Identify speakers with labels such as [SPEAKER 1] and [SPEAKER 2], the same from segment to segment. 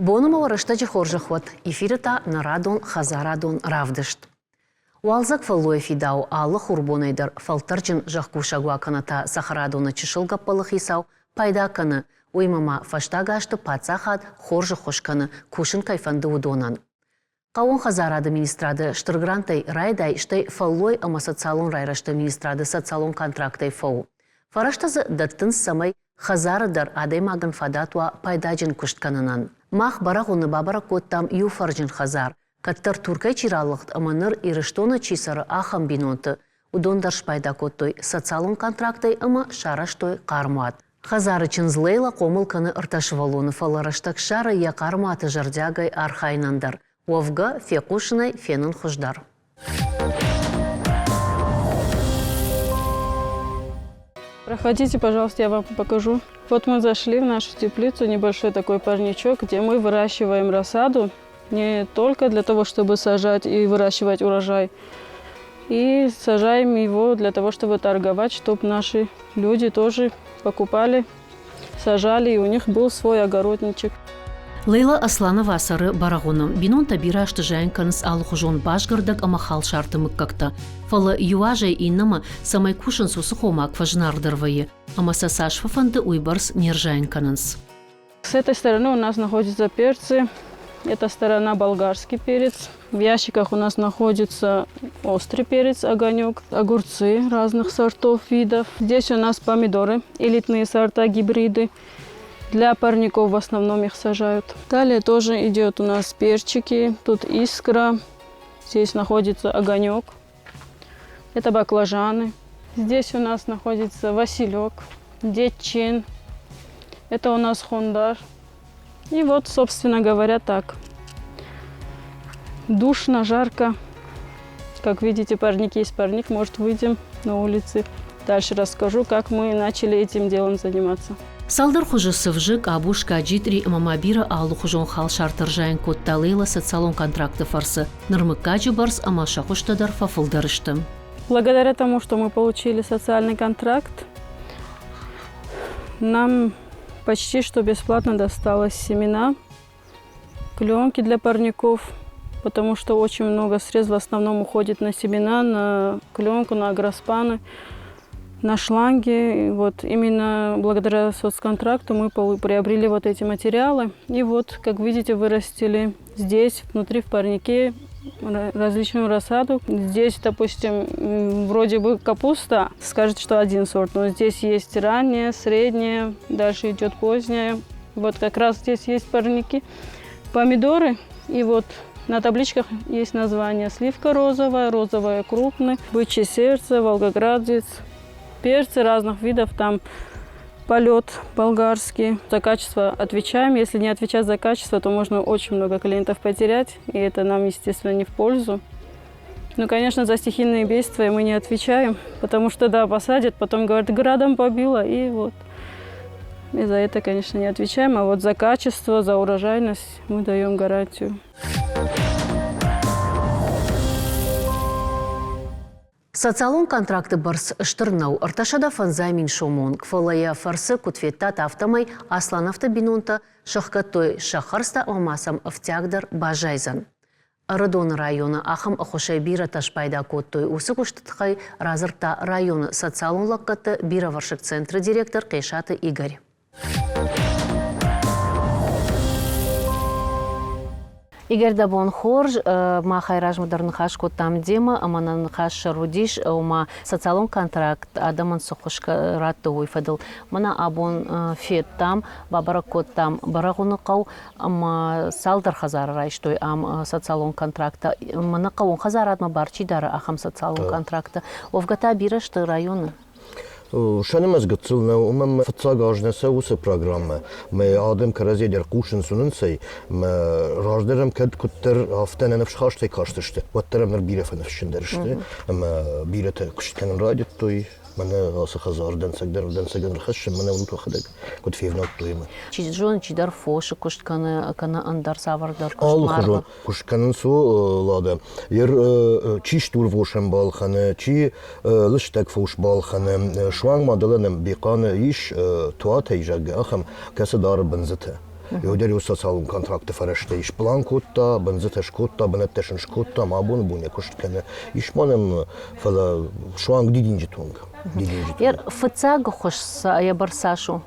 [SPEAKER 1] Боны ма рӕстӕджы хорзӕх уӕд, эфиры та нӕ радон хӕдзарадон равдыст. Уалдзӕг фӕллойы фидауы алы хурбонӕй дӕр фӕлтӕрджын зӕхкусӕг уа кӕнӕ та цӕхӕрадоны чысыл гӕппӕлы хицау пайда кӕны, уыимӕ ма фӕстаг азты паддзахад хорз ӕххуыс кӕны, кусын кӕй фӕнды, уыдонӕн. Хъӕууон хӕдзарады министрады стыр гранттӕй райдай, стӕй фӕллой ӕмӕ социалон райрӕзты министрады социалон контрактӕй фӕу. Фӕрӕзтӕ дзы дӕттынц, цӕмӕй хӕдзары дӕр адӕймагӕн фадат уа пайдаджын куыст кӕнынӕн. Мах Бӕрӕгъуыны бабӕрӕг кодтам иу фӕрджын хӕдзар, кӕддӕр Туркӕй чи ралыгъд ӕмӕ ныр Ирыстоны чи цӕры, ахӕм бинонты. Уыдон дӕр спайда кодтой социалон контрактӕй ӕмӕ сарӕзтой хъӕрмуат. Хӕдзары чындз Лейла хъомыл кӕны ӕртӕ сывӕллоны, фӕлӕ рӕстӕг ссары йӕ хъӕрмуаты зӕрдиагӕй архайынӕн дӕр. Уӕвгӕ, фехъусынӕй фенын хуыздӕр.
[SPEAKER 2] Проходите, пожалуйста, я вам покажу. Вот мы зашли в нашу теплицу, небольшой такой парничок, где мы выращиваем рассаду не только для того, чтобы сажать и выращивать урожай, и сажаем его для того, чтобы торговать, чтобы наши люди тоже покупали, сажали, и у них был свой огородничек.
[SPEAKER 1] Лейла Асланова цӕры Бӕрӕгъуыны. Бинонтӕ бирӕ азты зайын кӕнынц алыхуызон басгӕрдӕг ӕмӕ халсарты мыггӕгтӕ. Фӕлӕ иу азӕй иннӕмӕ, цӕмӕй кусынц, уыцы хомаг фӕзынаргъдӕр вӕййы, ӕмӕ сӕ цас фӕфӕнды, уыйбӕрц не рзайын кӕнынц.
[SPEAKER 2] С этой стороны у нас находятся перцы. Эта сторона болгарский перец. В ящиках у нас находится острый перец, огонек, огурцы разных сортов, видов. Здесь у нас помидоры, элитные сорта, гибриды. Для парников в основном их сажают. Далее тоже идет у нас перчики. Тут искра. Здесь находится огонек. Это баклажаны. Здесь у нас находится василек, детчин. Это у нас хондар. И вот, собственно говоря, так. Душно, жарко. Как видите, парник есть парник. Может, выйдем на улице. Дальше расскажу, как мы начали этим делом заниматься.
[SPEAKER 1] Цалдӕр хуызы цывзы, къабуска, джитъри ӕмӕ ма бирӕ алыхуызон халсартӕ рзайын кодта Лейла социалон контракты фӕрцы. Ныр мыггаджы бӕрц ӕмӕ сӕ хуызтӕ дӕр фӕфылдӕр сты.
[SPEAKER 2] Благодаря тому, что мы получили социальный контракт, нам почти что бесплатно досталось семена, пленки для парников, потому что очень много средств в основном уходит на семена, на пленку, на агроспаны, на шланги. И вот именно благодаря соцконтракту мы приобрели вот эти материалы. И вот, как видите, вырастили здесь, внутри в парнике, различную рассаду. Здесь, допустим, вроде бы капуста, скажет, что один сорт, но здесь есть ранняя, средняя, дальше идет поздняя. Вот как раз здесь есть парники, помидоры, и вот на табличках есть название: сливка розовая, розовая крупный, бычье сердце, волгоградец, перцы разных видов, там полет болгарский. За качество отвечаем. Если не отвечать за качество, то можно очень много клиентов потерять, и это нам, естественно, не в пользу. Ну, конечно, за стихийные бедствия мы не отвечаем, потому что, да, посадят, потом говорят, градом побило, и вот. И за это, конечно, не отвечаем, а вот за качество, за урожайность мы даем гарантию.
[SPEAKER 1] Социалон контракты бӕрц стыр нӕу, 305 мин сомы онг, фӕлӕ йӕ фӕрцы, куыд федтат, афтӕмӕй Аслановты бинонтӕ сӕхгӕдтой сӕ хӕрдзтӕ ӕмӕ сӕм ӕфтиаг дӕр баззайдзӕн. Ӕрыдоны районы ахӕм ӕххуысӕй бирӕтӕ спайда кодтой. Уыцы куысты тыххӕй радзырдта районы социалон лӕггӕдты бирӕвӕрсыг центры директор Хъесаты Игорь. Игорь, дӕ бон хорз. Махӕй размӕ дӕр ныхас кодтам демӕ, ӕмӕ нӕ ныхас сӕр уыдис, ома социалон контракт адӕмӕн цы ххуыс радты, уый фӕдыл. Мӕнӕ абон федтам, бабӕрӕг кодтам Бӕрӕгъуыны хъӕу, ӕмӕ цалдӕр хӕдзары райстой ам социалон контракттӕ. Мӕнӕ хъӕууон хӕдзарадмӕ бар чи дары, ахӕм социалон контракттӕ. Уӕвгӕ та бирӕ сты районы?
[SPEAKER 3] Сӕ нымӕц гыццыл нӕу, уымӕн фыццаг аз нӕ цӕуы уыцы программӕ. Мӕ адӕм кӕрӕдзийӕ дӕр хъусынц, уынынц ӕй. Мӕ раздӕр ӕм кӕд куыддӕр афтӕ ӕнӕныфсхастӕй кастысты, уӕддӕр ӕм ныр бирӕ фӕныфсджындӕр сты. Ӕмӕ бирӕтӕ куыст кӕнын райдыдтой. Мӕнӕ ацы хӕдзар дӕнцӕг дӕр дӕнцӕгӕн ӕрхӕссын, мӕнӕ уынут уӕхӕдӕг, куыд февнӕлдтой ӕмӕ.
[SPEAKER 1] Чи зоны, чидӕр фосы куыст кӕны, кӕнӕ ӕндӕр цавӕрдӕр куыст.
[SPEAKER 3] Алыхуызон куыст кӕнынц Лада. Ер чи стурвосӕн балхӕны, чи лыстӕг фос балхӕны, суанг ма дӕлӕ нӕм Бехъаны ис Туатӕй, зӕгъгӕ, ахӕм, кӕцы дары бындзытӕ. Еу дӕр социалон контракты фӕрӕзтӕ исплан кодта, бындзытӕ скодта, бынӕттӕ сын скодта, ӕмӕ абоны бон йӕ куыст кӕны. Ис ма нӕм, фӕлӕ суанг дидинджыты онг.
[SPEAKER 1] Фыццаг ӕххуыс йӕ бӕрц цас у?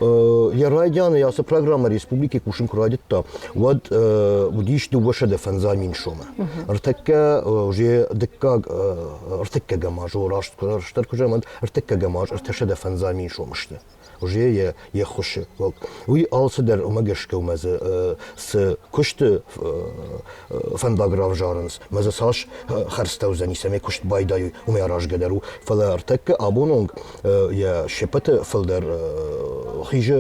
[SPEAKER 3] Йӕ райдианы ацы программӕ республикӕйы кусын куы райдыдта, уӕд уыдис 250 мин сомы. Ӕртӕккӕ уже дыккаг ӕртыккӕгӕм аз, раст растдӕр куы зӕгъӕм, ӕртыккӕгӕм аз 350 мин сомы сты. Уже йӕ йе ххуысы. Уый алцыдӕр уымӕ гӕсгӕ уымӕ дзы цы куысты фӕндаг равзарынц, мӕ дзы цас хӕрдзтӕ уыдзӕни, цӕмӕй куыст байдайой, уымӕй аразгӕ дӕр у. Фӕлӕ ӕртӕккӕ абон онг йӕ сеппӕты фылдӕр хизы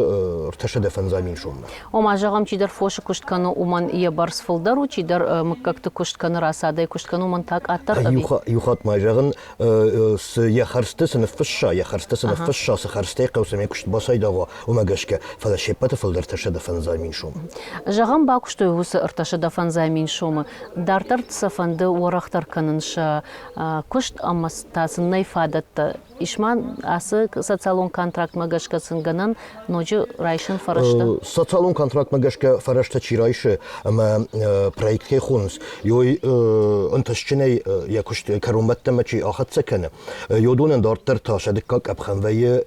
[SPEAKER 3] 350 мин соммӕ.
[SPEAKER 1] Ома, зӕгъӕм, чидӕр фосы куыст кӕны, уымӕн йӕ бӕрц фылдӕр у, чидӕр мыггӕгты куыст кӕны, расадӕй куыст кӕны, уымӕн та къаддӕр ӕви?
[SPEAKER 3] Иу хатт ма зӕгъын, цы йӕ хӕрдзты цы ныффысса, йӕ хӕрдзты цы ныффысса, цы хӕрдзтӕй хъӕуы, цӕмӕй куыст бацайдагъ уа, уымӕ гӕсгӕ, фӕлӕ се ппӕты фылдӕр 350 мин сомы.
[SPEAKER 1] Зӕгъӕм, бакуыстой уыцы 350 мин сомы. Дарддӕр сӕ фӕнды уӕрӕхдӕр кӕнын сӕ куыст ӕмӕ та сын нӕй фадӕттӕ. Ис ма ацы социалон контрактмӕ гӕсгӕ сын гӕнӕн ноджы райсын фӕрӕзтӕ?
[SPEAKER 3] Социалон контрактмӕ гӕсгӕ фӕрӕзтӕ чи райсы ӕмӕ проект кӕй хонынц, ёй ӕнтыстджынӕй йӕ куыст кӕронбӕттӕнмӕ чи ахӕццӕ кӕны, уыдонӕн дарддӕр та сӕ дыккаг къӕпхӕн вӕййы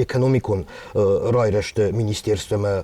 [SPEAKER 3] экономикон райрӕзты министерствомӕ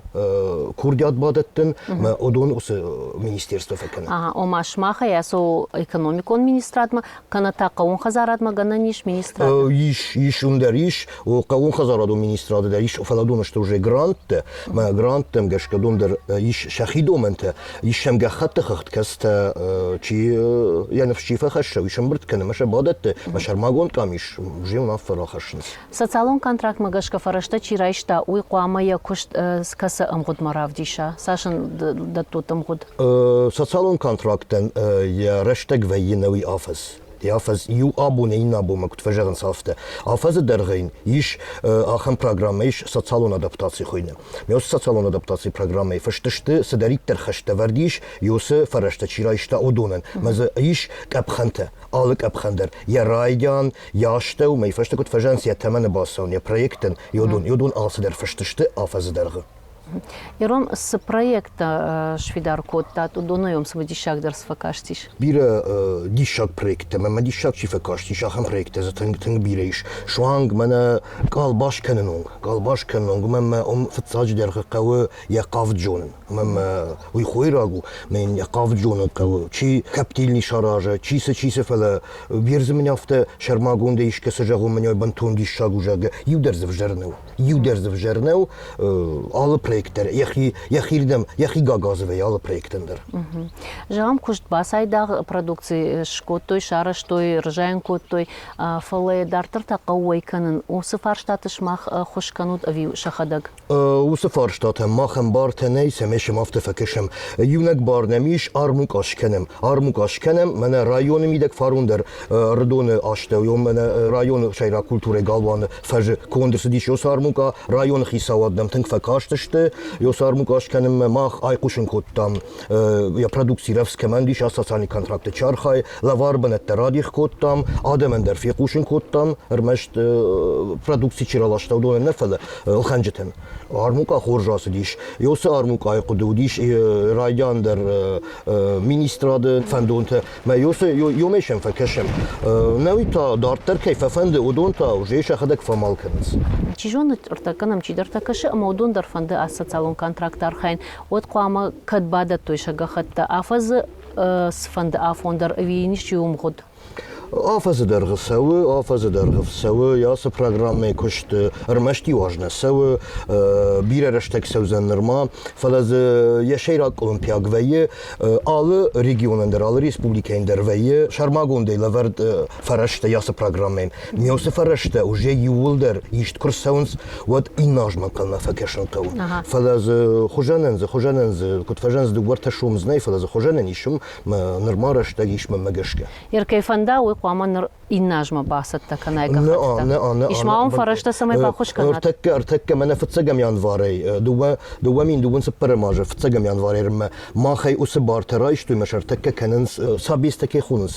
[SPEAKER 3] курдиат бадӕттын, ӕмӕ уыдон уыцы министерство фӕкӕны.
[SPEAKER 1] Ома сымахӕй ацы экономикон министрадмӕ кӕнӕ та хъӕууон хӕдзарадмӕ гӕнӕн ис министрад?
[SPEAKER 3] Ис, ис, уым дӕр ис. Хъӕууон хӕдзарадон министрады дӕр ис, фӕлӕ уыдон сты уже гранттӕ. Мӕ гранттӕм гӕсгӕ уыдон дӕр ис сӕхи домӕнтӕ, ис сӕм гӕххӕтты хыгъд, кӕцытӕ чи йӕ ныфс чи фӕхӕссы, уый сӕмбырд кӕны мӕ сӕ бадӕтты, мӕ сӕрмагонд къамис уже уынаффӕ рахӕссынц.
[SPEAKER 1] Социалон контрактмӕ гӕсгӕ фӕрӕзтӕ чи райста, уый хъуамӕ йӕ куыст кӕцы ӕмгъуыдмӕ равдиса? Цас ын дӕттут ӕмгъуыд?
[SPEAKER 3] Социалон контрактӕн йӕ рӕстӕг вӕййы нӕуи афӕдз. Йӕ афӕдз иу абонӕй иннӕ абонмӕ куыд фӕзӕгъынц, афтӕ. Афӕдзы дӕргъы йын ис ахӕм программӕ ис социалон адаптаци хуыйны. Уыцы социалон адаптацийы программӕйы фыст сты, цыдӕриддӕр хӕстӕ ӕвӕрд ис, уыцы фӕрӕзтӕ чи райста, уыдонӕн. Мӕ дзы ис къӕпхӕнтӕ. Алы къӕпхӕн дӕр йӕ райдиан, йӕ астӕу, мӕй фӕстӕ куыд фӕзӕнц, йӕ тӕмӕны бацӕуын, йӕ проектӕн, йодон алцыдӕр фыст сты афӕдзы дӕргъы.
[SPEAKER 1] Ирон цы проекттӕ сфидар кодтат, уыдонӕй уӕм цымыдисагдӕр цы фӕкастис?
[SPEAKER 3] Бирӕ диссаг проекттӕ, мӕнмӕ диссаг чи фӕкастис, ахӕм проекттӕ дзы тынг тынг бирӕ ис. Суанг мӕнӕ къалбас кӕнын онг, къалбас кӕнын онг, мӕнмӕ уым фыццаджыдӕр хъӕуы йӕ хъавд зонын. Мӕнмӕ уый хойраг у, мӕн йӕ хъавд зонын хъӕуы. Чи коптильни саразы, чи цы, чи цы, фӕлӕ бирдзы мын афтӕ сӕрмагондӕй искӕцы зӕгъон, мӕнӕ бынтон диссаг у, зӕгъгӕ, иу дӕр дзы взӕр нӕу. Иу дӕр дзы взӕр нӕу, алы проект дӕр йӕхи, йӕхирдӕм, йӕхи гагазы вӕййы алы проектӕн дӕр.
[SPEAKER 1] Зӕгъӕм, куыст бацайдагъ, продукци скодтой, сарӕзтой, рзайын кодтой, фӕлӕ дарддӕр та хъӕуы уӕй кӕнын. Уыцы фарстаты сымах ӕххуыс кӕнут ӕви сӕхӕдӕг?
[SPEAKER 3] Уыцы фарстатӕм махӕн бартӕ нӕй, цӕмӕй сӕм афтӕ фӕкӕсӕм. Иунӕг бар нӕм ис, армукъа скӕнӕм. Армукъа скӕнӕм, мӕнӕ районы мидӕг фарон дӕр Ӕрыдоны астӕу, мӕнӕ районы сӕйраг культурӕйы галуаны фӕзы конд ӕрцыдис уыцы армукъа. Районы хицауад нӕм тынг фӕкастысты. Уыцы армукъа скӕнынмӕ мах айхъусын кодтам, йӕ продукци рӕвдз кӕмӕн ис, ацы социалон контракты чи архайы, лӕвар бынӕттӕ радих кодтам, адӕмӕн дӕр фехъусын кодтам, ӕрмӕст продукци чи раласта, уыдонӕн нӕ, фӕлӕ ӕлхӕнджытӕн. Армукъа хорз ацыдис. Уыцы армукъайы хъуыды уыдис райдиан дӕр министрады фӕндонтӕ. Мӕ ёмӕ сӕм фӕкӕсӕм. Нӕуи та дарддӕр кӕй фӕфӕнды, уыдон та уже сӕхӕдӕг фӕмал кӕнынц.
[SPEAKER 1] Чи зоны, ӕртӕккӕ нӕм чидӕртӕ кӕсы, ӕмӕ уыдон дӕр фӕнды ацы социалон контракты архайын, уӕд хъуамӕ кӕд бадӕттой сӕ гӕххӕттӕ афӕдзы цыфӕнды афон дӕр ӕви йын исчи у мгъуыд?
[SPEAKER 3] Афӕдзы дӕргъы цӕуы, афӕдзы дӕргъы цӕуы ацы программӕйы куыст ӕрмӕст иу аз нӕ цӕуы, бирӕ рӕстӕг цӕудзӕн нырма, фӕлӕ дзы йӕ сӕйраг къуылымпиаг вӕййы алы регионӕн дӕр, алы республикӕйӕн дӕр вӕййы сӕрмагондӕй лӕвӕрд фӕрӕзтӕ ацы программӕйӕн. Уыцы фӕрӕзтӕ уже иууылдӕр ист куы рцӕуынц, уӕд иннӕ азмӕ ӕнхъӕлмӕ фӕкӕсын хъӕуы. Фӕлӕ дзы хуызӕнӕн дзы, хуызӕнӕн дзы, куыд фӕзӕгъынц, дыууӕ-ӕртӕ сомы дзы нӕй, фӕлӕ дзы хуызӕнӕн ис, нырма рӕстӕг ис мӕнмӕ гӕсгӕ.
[SPEAKER 1] Ер кӕй фӕнда, уый хъуамӕ ныр иннӕ азмӕ бацӕттӕ кӕнай гӕххӕттытӕ. Ис ма уын фӕрӕзтӕ, цӕмӕй баххуыс кӕнат?
[SPEAKER 3] Ӕртӕккӕ, ӕртӕккӕ мӕнӕ фыццӕгӕм январӕй, 2024 азы фыццӕгӕм январӕй махӕй уыцы бартӕ райстой, мӕ сӕ ӕртӕккӕ кӕнынц, сабестӕ кӕй хонынц,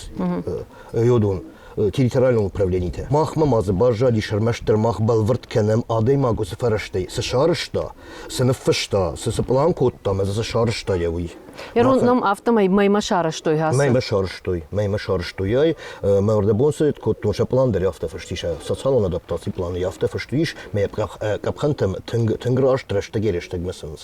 [SPEAKER 3] йодон. территориалон управленитӕ. Махмӕ ма дзы баззадис ӕрмӕстдӕр мах бӕлвырд кӕнӕм адӕймаг уыцы фӕрӕзтӕй цы сарӕзта, цы ныффыста, цы цы пълан кодта ӕмӕ дзы цы сарӕзта йӕ уый.
[SPEAKER 1] Ирон ном афтӕмӕй мӕймӕ сарӕзтой ацы.
[SPEAKER 3] Мӕймӕ сарӕзтой, мӕймӕ сарӕзтой. Ай мӕ ӕрдӕбон цы кодтон, сӕ пълан дӕр афтӕ фыст ис, социалон адаптацийы пъланы афтӕ фыст ис, мӕ къӕпхӕнтӕм тынг тынг раст рӕстӕгӕй-рӕстӕгмӕ цӕуынц.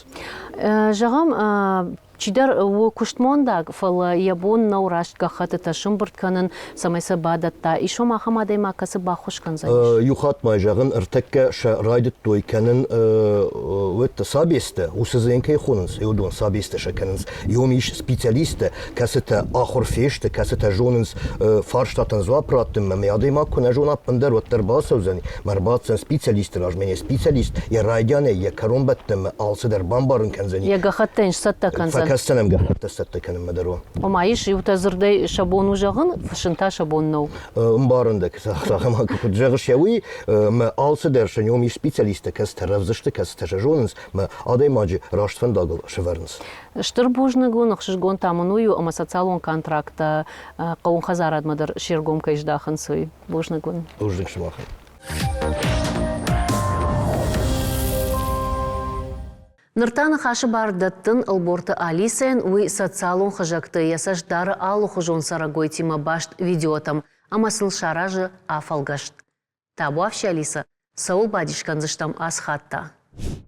[SPEAKER 1] Зӕгъӕм, чидӕр у куыстмондаг, фӕлӕ йӕ бон нӕу раст гӕххӕттытӕ сӕмбырд кӕнын, цӕмӕй сӕ бадӕтта. Ис уӕм ахӕм адӕймаг, кӕцы баххуыс кӕндзӕнис?
[SPEAKER 3] Иу хатт ма зӕгъын, ӕртӕккӕ сӕ райдыдтой кӕнын уӕдта собестӕ, уыцы дзы кӕй хонынц, уыдон собестӕ сӕ кӕнынц. Иум ис специалисттӕ, кӕцытӕ ахуыр фесты, кӕцытӕ зонынц фарстатӕн дзуапп раттынмӕ. Мӕ адӕймаг куы нӕ зона ӕппындӕр, уӕддӕр бацӕудзӕн, мӕ ӕрбаддзӕн специалисты размӕ. Не специалист йӕ райдианӕй йӕ кӕронбӕттӕнмӕ алцыдӕр бамбарын кӕндзӕни.
[SPEAKER 1] Йӕ гӕххӕттӕ йын сцӕттӕ кӕндзӕн.
[SPEAKER 3] Фӕкӕсдзӕн ӕм гӕххӕттӕ сцӕттӕ кӕнынмӕ дӕр.
[SPEAKER 1] Ома ис иутӕ дзырдӕй сӕ бон у зӕгъын, фыссын та сӕ бон нӕу.
[SPEAKER 3] Ӕмбарын дӕ, цахӕм куыд зӕгъыс, уый мӕ алцыдӕр сӕ ном ис специалисттӕ, кӕцытӕ рӕвдз сты, кӕцытӕ сӕ зонынц, мӕ адӕймаджы раст фӕндагыл сӕвӕрынц.
[SPEAKER 1] Стыр бузныг уын, ӕхсызгон та мын уый у, ӕмӕ социалон контракттӕ хъӕууон хӕдзарадмӕ дӕр се ргом кӕй здахынц, уый. Бузныг уын.
[SPEAKER 3] Бузныг сымахӕн.
[SPEAKER 1] Ныр та ныхасы бар дӕттын Ӕлборты Алисӕйӕн, уый социалон хызӕгты йӕ цӕст дары алыхуызон цӕрӕгойтимӕ баст видеотӕм ӕмӕ сыл саразы афӕлгӕст. Табуафси, Алисӕ, цӕуыл бадис кӕндзыстӕм ацы хатт та?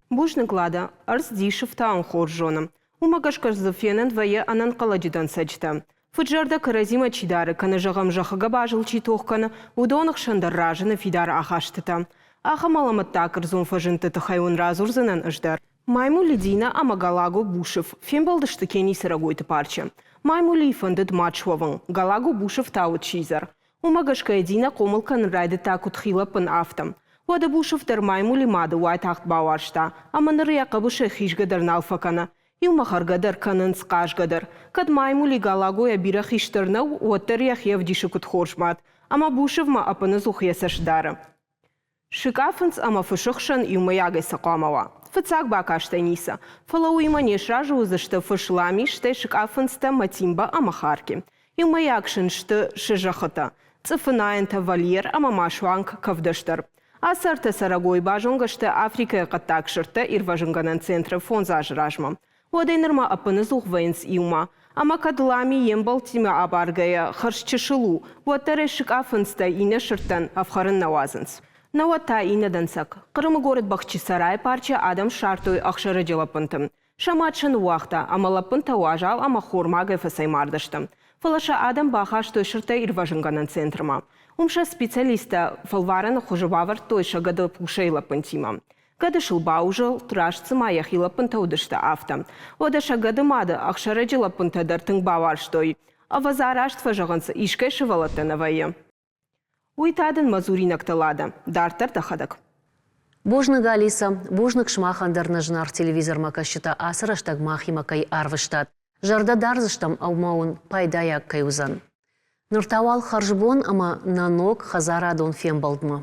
[SPEAKER 4] Бузныг, Лада, ӕрдз дисы фтауын хорз зоны. Уымӕ гӕсгӕ дзы фенӕн вӕййы ӕнӕнхъӕлӕджы дӕнцӕджытӕ. Фыд-зӕрдӕ кӕрӕдзимӕ чи дары кӕнӕ, зӕгъӕм, зӕххы гӕбазыл чи тох кӕны, уыдоны хсӕн дӕр разыны фидар ахастытӕ. Ахӕм алӕмӕттаг ӕрдзон фӕзындты тыххӕй уын радзурдзынӕн ӕз дӕр. Маймули Дина ӕмӕ Галаго Бушев фембӕлдысты Кенийы цӕрӕгойты парчы. Маймулийы фӕндыд мад суӕвын, Галаго Бушев та уыд сидзӕр. Уымӕ гӕсгӕ Дина хъомыл кӕнын райдыдта куыд хилӕппын, афтӕ. Уӕдӕ Бушев дӕр маймули мады уайтагъд бауарзта, ӕмӕ ныр йӕ хъӕбысӕй хизгӕ дӕр нал фӕкӕны. Иумӕ хӕргӕ дӕр кӕнынц, хъазгӕ дӕр. Кӕд маймули Галагойӕ бирӕ хистӕр нӕу, уӕддӕр йӕхи ӕвдисы куыд хорз мад, ӕмӕ Бушевмӕ ӕппынӕдзух йӕ цӕст дары. Сыкъафындз ӕмӕ фысы хсӕн иумӕйагӕй цы хъуамӕ уа? Фыццаг бакастӕй ницы. Фӕлӕ уыимӕ не сразы уыдзысты фыс Лами, стӕй сыкъафындзтӕ Матимба ӕмӕ Харки. Иумӕйаг сын сты сӕ зӕххытӕ, цъыфынайӕнтӕ, вольер ӕмӕ ма суанг кӕвдӕс дӕр. Ацы ӕртӕ цӕрӕгой базонгӕ сты Африкӕйы хъӕддаг сырдтӕ ирвӕзынгӕнӕн центры фондз азы размӕ. Уӕдӕй нырмӕ ӕппынӕдзух вӕййынц иумӕ. Ӕмӕ кӕд Лами йе мбӕлттимӕ абаргӕйӕ хӕрз чысыл у, уӕддӕр ӕй сыкъафындзтӕ иннӕ сырдтӕн ӕфхӕрын нӕ уадзынц. Науӕд та иннӕ дӕнцӕг. Хъырымы горӕт Бахчисарайы парчы адӕм ссардтой ӕхсӕрӕджы лӕппынты. Сӕ мад сӕ ныууагъта, ӕмӕ лӕппынтӕ уазал ӕмӕ хормагӕй фӕцӕймардысты. Фӕлӕ сӕ адӕм бахастой сырдтӕ ирвӕзынгӕнӕн центрмӕ. Уым сӕ специалисттӕ фӕлварӕны хуызы бавӕрдтой сӕ гӕды пушӕйы лӕппынтимӕ. Гӕды сыл баузӕлд, раст цыма йӕхи лӕппынтӕ уыдысты, афтӕ. Уӕдӕ сӕ гӕды мады ӕхсӕрӕджы лӕппынтӕ дӕр тынг бауарзтой. Ӕвӕдза, раст фӕзӕгъынц, искӕй сывӕллӕттӕ нӕ вӕййы. Уый та дын мӕ дзуринӕгтӕ, Лада. Дарддӕр дӕхӕдӕг.
[SPEAKER 1] Бузныг, Алиса. Бузныг сымахӕн дӕр нӕ зынаргъ телевизормӕкӕсджытӕ ацы рӕстӕг махимӕ кӕй арвыстат. Зӕрдӕ дардзыстӕм ӕмӕ уын пайдайаг кӕй уыдзӕн. Ныр та уал хӕрзбон ӕмӕ нӕ ног хӕдзарадон фембӕлдмӕ.